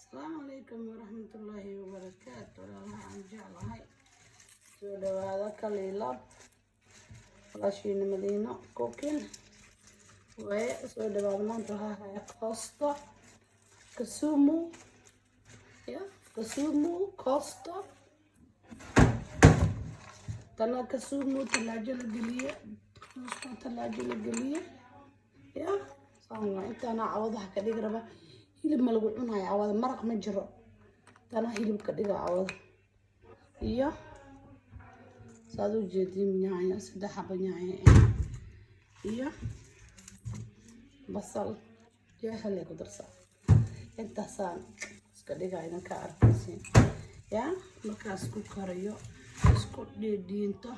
Asalaamu calaykum waraxmatullaahi wabarakaatu. Walaalaha aan jeclahay, soo dhawaada. Kaliilab walaashiina Madiino Cooking waaye. Soo dhawaada. Maanta waxaa haya koosto Kasumu ya Kasumu koosto. Tana Kasumu talaajo la geliye, koosto talaajo la geliye ya saan waa. Intaana cawadaha ka dhigi raba. Hilib ma lagu cunayo cawada, maraq ma jiro. Tana hilib ka dhiga cawada. Iyo saad u jeediin, yaanyo, saddex xabo yaanyo ah iyo basal jeexale ku darsaa. Intaasaan iska dhigaa, idinka arkaysiin ya. Markaas ku kariyo, isku dhiidhiinto.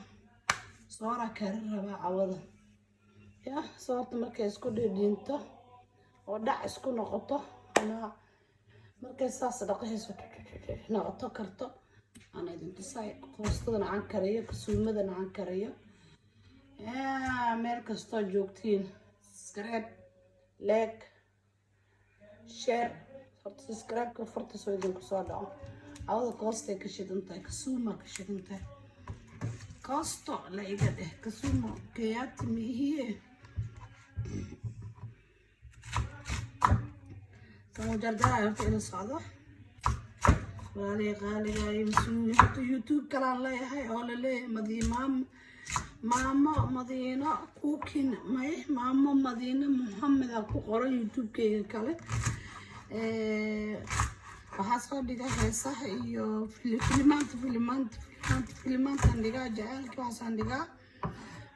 Soora karin rabaa cawada ya. Soorta markay isku dhiidhiinto oo dhac isku noqoto, ama markay saas dhaqahayso noqoto karto, aan idin tusay koostadana aan kariyo, kasuumadana aan kariyo. Meel kastoo joogtiin, subscribe, like, share. Horta subscribe-ka farta soo idinku soo dhaco. Cawada koostay ka shidan tahay, kasuuma ka shidan tahay. Koosto la iga dheh, kasuumo keyaati miihiye. Saan jarjaraya, horta ila socdo, walaalihii qaaliga iyo mas-uuli. Horta YouTube kalaan leeyahay oo la leeyahay Madiimaam, Maamo Madiino Cooking. May, Maamo Madiino Muxamed aa ku qoran YouTube-keyga kale. Waxaa soo dhiga heesaha iyo filimaanta, filimaanta, filimaanta, filimaantaan dhigaa, jaceylka waxaasaan dhigaa.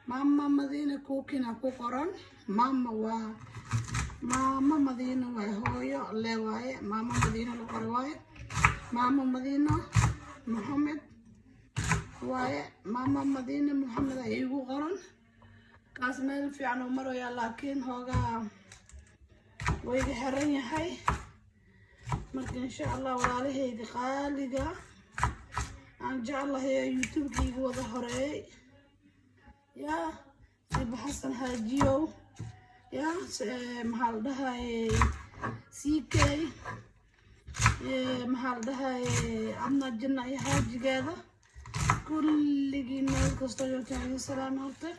Maama Madiina Cooking aa ku qoran. Maama waa Maamo Madiino waay, hooyo le waaye. Maamo Madiino la qoray waaye. Maamo Madiino Moxamed waaye. Maamo Madiino Moxamed ay iigu qoran. Kaas meel fiican oo maraya, laakiin hoogaa wayga xiran yahay. Marka insha Allah, walaalahayga qaaliga aan jeclahay ee YouTube-kayga wada horeeyay yaa Siba Xasan Haajiyow yaa, maxaa la dhahaye, CK, maxaa la dhahaye, Adna Janna iyo xaajigeeda, kulligiin meel kastoo joogtaan idin salaam. Horta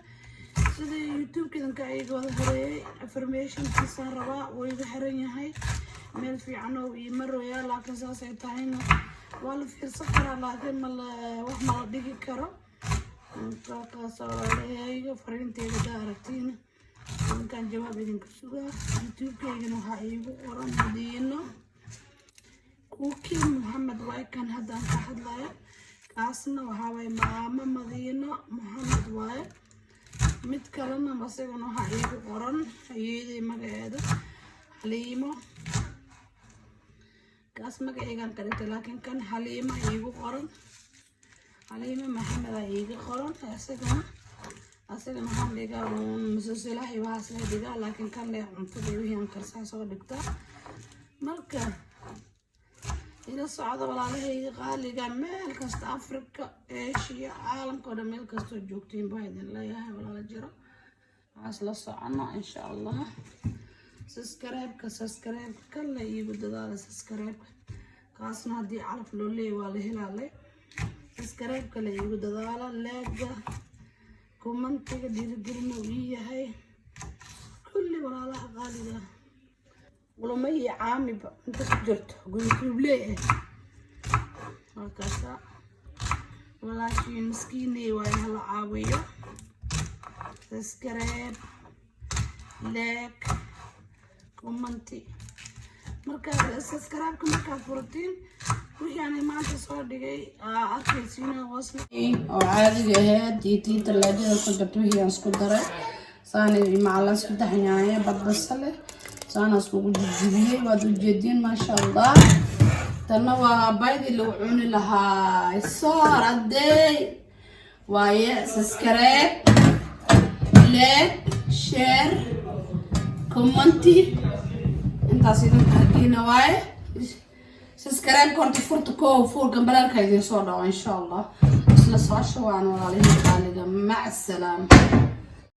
sida YouTube-kidanka iga wada horeeyay, affirmationkiisaan rabaa. Wuu iga xiran yahay, meel fiican oo ii marooyaa, laakiin saasay tahayna waa la fiirsan karaa, laakiin mala wax ma la dhigi karo. Kaas walaalahayga, fariinteyda daa aragtiina, idinkaan jawaab idinka sugaa. YouTube-kaygana waxaa iigu qoran Madiino Cooking Moxamed waay kan haddaan ka hadlayo. Kaasna waxaa waaye Maamo Madiino Moxamed waaye. Mid kalena asagana waxaa iigu qoran ayeeday magaceeda, Xaliimo. Kaas magaceygaan ka dhigtay, laakiin kan Xaliimo iigu qoran, Xaliimo Maxamed aa iiga qoran. Asagana waxaan dhigaa uun musalsalaha iyo waxaas la dhigaa, laakiin kan le cuntada iyo wixii aan karsaa soo dhigtaa. Marka ila socda, walaalahayga qaaliga, meel kasta, Africa, Asia, caalamka oo dhan, meel kastoo joogtiin baa idin leeyahay, walaala jiro. Waxaas la socono insha Allah. Subscribe-ka, subscribe-ka kale iigu dadaala. Subscribe-ka kaasna haddii calaf loo leeyahy waa la helaalay. Subscribe-ka la iigu dadaala, like-ga, comment-iga dhiirigelin uu ii yahay. Kulli walaalaha qaaliga, culamo iyo caamiba inta ku jirto guyutuubley ah, markaasa walaashiin miskiiney waa in hala caawiyo. Subscribe, like, comment. Marka subscribe-ka markaa furatiin, wixii aanay maanta soo dhigay aa arkaysiin oo caadiga ahayd iyo tii talaajada ku jirta, wixii aan isku daray saana macala saddex yaanyo badbasale saana iskugu jijibiyey, waad ujeediin, maasha Allah. Tanna waa baydii lagu cuni lahaa, soor adeey waaye. Subscribe, like, share, comment, intaas idinka hadiina waaye. Subscribe horta furta, koo fuur, gambalaalka idin soo dhaco insha Allah. Isla socosho waan, walaalihii qaaliga. Mac salaam.